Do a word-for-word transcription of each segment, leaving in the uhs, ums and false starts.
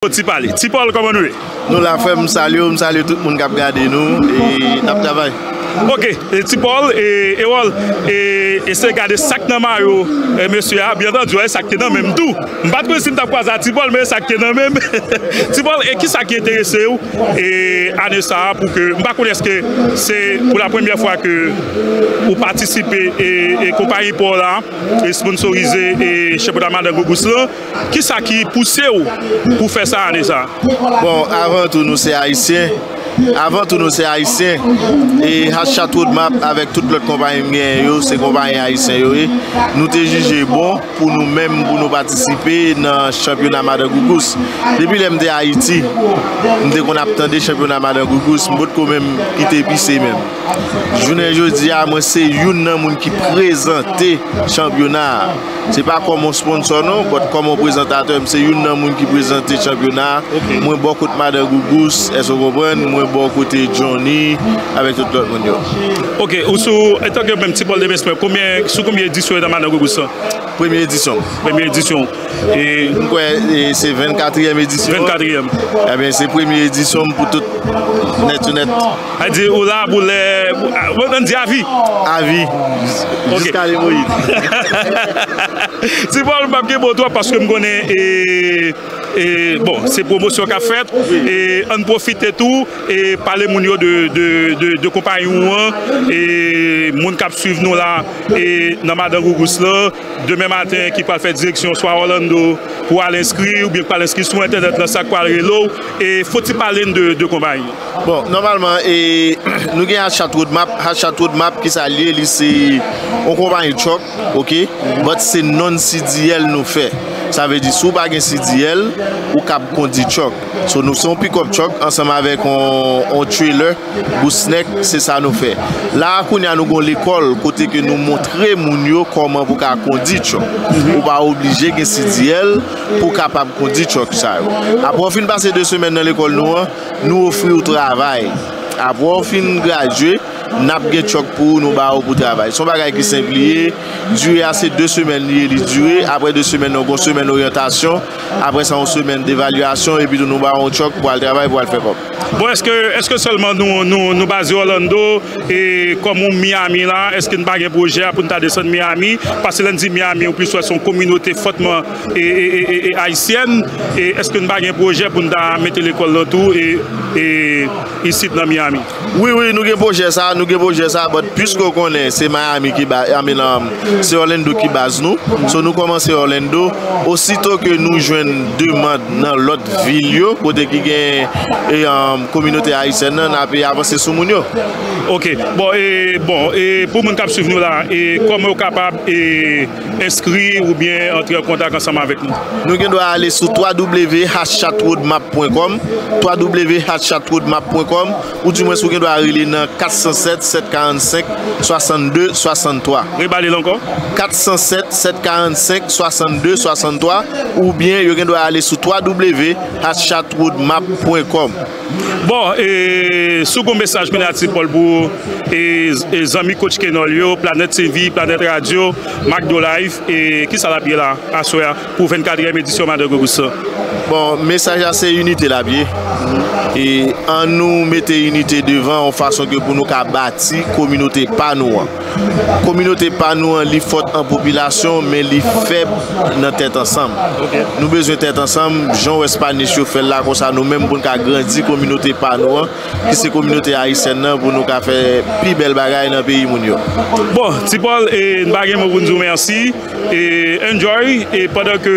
Ti pale. Ti Paul, kòman nou ye? Nou la, frè m, m salye w, m salye tout moun k ap gade nou, e n ap travay. Ok, e Ti Paul, e Erol, e eseye gade sa k nan mayo e mesye a, byen antandi, w wè sa k te nan men m tou. M pa t konnen si m t ap kwaze a Ti Paul, men sa k te nan men m. Ti Paul, e kisa ki enterese w e ane sa a pou ke, m pa konnen èske se pou la premyè fwa ke ou patisipe e, e konpayi pa w la e sponsorize e chanpyona Madan Gougous lan. Kisa ki pouse w pou fè sa ane sa a? Bon, avan tou, nou se Ayisyen. Avan tou, nou se Ayisyen. E Hatchat Roadmap avèk tout lòt konpayi m genyen yo, se konpayi ayisyen yo ye. Nou te jije bon pou nou menm, pou nou patisipe nan chanpyona Madan Gougous. Depi lè m te Ayiti, m te konn ap tande chanpyona Madan Gougous, m potko menm kite pise menm. Jounen jodi a, mwen se youn nan moun ki prezante chanpyona a. Se pa kòm yon sponsor non, but kòm yon prezantatè, m se youn nan moun ki prezante chanpyona a. Ok. Mwen bò kot Madan Gougous, èske w konprann? Mwen bò kote Johnny, avèk tout lòt moun yo. Ok, ou sou, antanke menm Ti Paul Demesmin, konbyen, sou konbyen edisyon w ye nan Madan Gougous lan? Premye edisyon. Premye edisyon. E m kwè, e se vennkatriyèm edisyon. Vennkatriyèm. Ebyen, se premye edisyon m pou tout nèt sou nèt. A di, ou la pou lè, ou, ou, ann di avi. Avi. Ok. Jiska lemoyid. Ti Paul, m p ap gen mo twòp paske m konnen, e, e, bon, se pwomosyon k ap fèt. Wi. E ann pwofite tou, e pale moun yo de, de, de, de konpayi w an, e moun k ap swiv nou la, e nan Madan Gougous lan, demen maten ki pral fè direksyon swa Orlando pou al enskri, oubyen k pral enskri sou entènèt lan, sa k pral rele w, e fò ti pale n de, de konpayi. Bon, nòmalman, e, nou gen Hatchat Roadmap. Hatchat Roadmap, kisa l ye? Li se yon konpayi truck, ok? But se non C D L nou fè. Sa vle di, si w pa gen C D L, ou kab kondi truck. So, nou se yon pick-up truck ansanm avèk yon, yon trailer, gooseneck, se sa nou fè. La a, kounye a, nou gen yon lekòl kote ke nou montre moun yo kòman pou ka kondi truck. Ou pa oblije gen C D L pou w kapab kondi truck sa yo. Apre w fin pase de semèn nan lekòl nou an, nou ofri w travay. Apre w fin gradye, n ap gen truck pou ou, nou ba ou pou travay. Se yon bagay ki senp li ye. Dire a se de semèn li ye, li dire. Apre de semèn, nou gen yon semèn oryantasyon. Apre sa, yon semèn devalyasyon. Epi tou, nou ba ou yon truck pou al travay, pou al fè kòb. Bon, èske, èske sèlman nou, nou, nou baze Orlando, e kòm ou Miami la, èske n pa gen pwojè a pou n ta desann Miami? Paske lè n di Miami, ou plis wè se yon kominote fòtman e, e, e, e, e ayisyèn. E èske n pa gen pwojè pou n ta mete lekòl lan tou e, e isit nan Miami? Wi, wi, nou gen pwojè sa, nou gen pwojè sa, but piske w konnen se Miami ki ba, I mean, um, se Orlando ki baz nou. So nou kòmanse Orlando. Osito ke nou jwenn demann nan lòt vil yo, kote ki gen, e, um, kominote ayisyèn nan, n ape avanse sou moun yo. Ok. Bon, e, bon, e pou moun k ap swiv nou la, e kòman yo kapab, e, enskri oubyen antre an kontak ansanm avèk nou? Nou gen dwa ale sou w w w hatchat roadmap pwen kòm, w w w hatchat roadmap pwen kòm, ou dimwens ou gen dwa rele nan kat san sèt, sèt karannsenk, swasannde, swasanntwa. Rebale l ankò. Kat san sèt, sèt karannsenk, swasannde, swasanntwa, oubyen yo gen dwa ale sou w w w hatchat roadmap pwen kòm. Bon, e, si w gen yon mesaj kounye a, Ti Paul, pou, e, e, zanmi Coach Kenol yo, Planet T V, Planet Radio, Macdo Live, e, kisa l ap ye la, aswè a, pou vennkatriyèm edisyon Madan Gougous lan? Bon, mesaj la se inite l ap ye. E ann nou mete inite devan, yon fason ke pou nou ka bati kominote pa nou an. Kominote pa nou an, li fòt an popilasyon, men li fèb nan tèt ansanm. Ok. Nou bezwen tèt ansanm, jan w wè Spanish yo fè l la, konsa nou menm pou n ka grandi kominote pa nou an, ki se kominote ayisyèn nan, pou nou ka fè pi bèl bagay nan peyi moun yo. Bon, Ti Paul, e, n pa gen mo pou n di w mèsi. E, enjoy, e pandan ke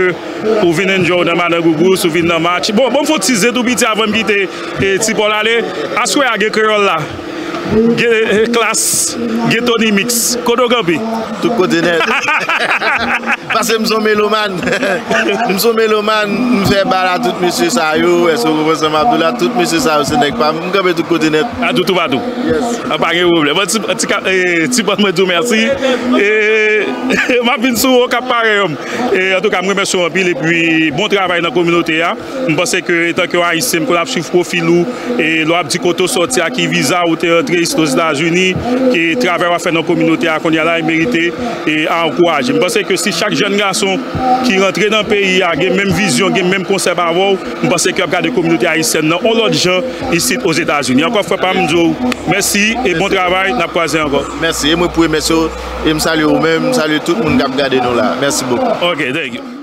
ou vin enjoy nan Madan Gougous, ou vin nan match. Bon, bon, m fè w tize tou piti avan m kite, e, Ti Paul ale. Aswè a gen kreyòl la. Gen, e, Klass, gen Tony Mix. Kote w kanpe? Tout kote nèt. Paske m se yon melomàn. M se yon melomàn, m fè bal a tout mesye sa yo, èske w konprann sa m ap di w la? Tout mesye sa yo se nèg pa m, m kanpe tout kote nèt. A tou toupatou. Yes. A pa gen pwoblèm. Bon, Ti, Ti Ka-, e, Ti Paul, mwen di w mèsi. E, m ap vin sou ou, w ap pare yon. E, antouka, m remèsye w anpil epi bon travay nan kominote a. M panse ke, etanke yon Ayisyen, m konn ap swiv pwofil ou, e lè w ap di kote w sòti, a ki viza ou te antre, isit Ozetazini, ke travay w ap fè nan kominote a kounye a la, e merite e a ankouraje. M panse ke si chak jèn gason ki rantre nan peyi a gen menm vizyon, gen menm konsèp avè w, m panse ke y ap gade kominote ayisyèn nan yon lòt jan isit Ozetazini. Ankò fwa pa m di w mèsi e bon travay, n ap kwaze ankò. Mèsi, e mwen pou remèsye w, e m salye ou menm, m salye tout moun k ap gade nou la. Mèsi bokou. Ok, thank you.